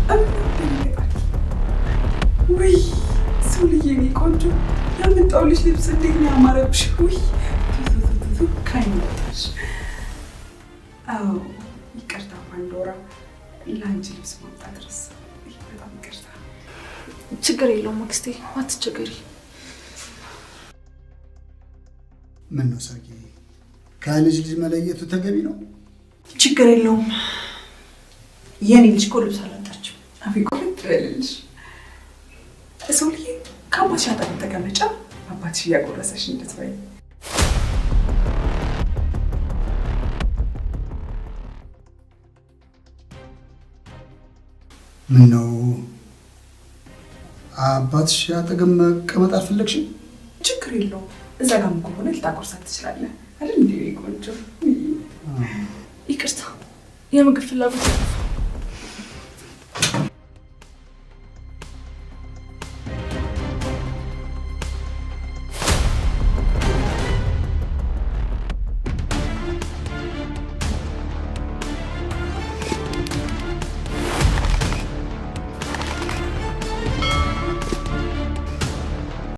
ደነገጣችሁ? ውይ ሶልዬ፣ የኔ ቆንጆ፣ ያመጣሁልሽ ልብስ እንዴት ነው ያማረብሽ! ውይ ከአይን ወጣሽ። አዎ ይቅርታ ፓንዶራ፣ ለአንቺ ልብስ ማምጣት ረሳሁ። በጣም ይቅርታ። ችግር የለውም አክስቴ፣ አትቸገሪ። ምን ነው ሰርጌ፣ ከልጅ ልጅ መለየቱ ተገቢ ነው? ችግር የለውም። የኔ ልጅ እኮ ልብስ አላጣችም። አፌ ቁርጥ ይበልልሽ። ሶልዬ፣ ከአባትሽ አጠገብ ተቀመጫ፣ አባትሽ እያጎረሰሽ እንድትበይ። ምን ነው አባትሽ አጠገብ መቀመጥ አልፈለግሽም? ችግር የለውም። እዛ ጋርም ከሆነ ልታጎርሳት ትችላለህ አይደል? እንዴ ቆንጆ። ይቅርታ፣ የምግብ ፍላጎት ጠፋ።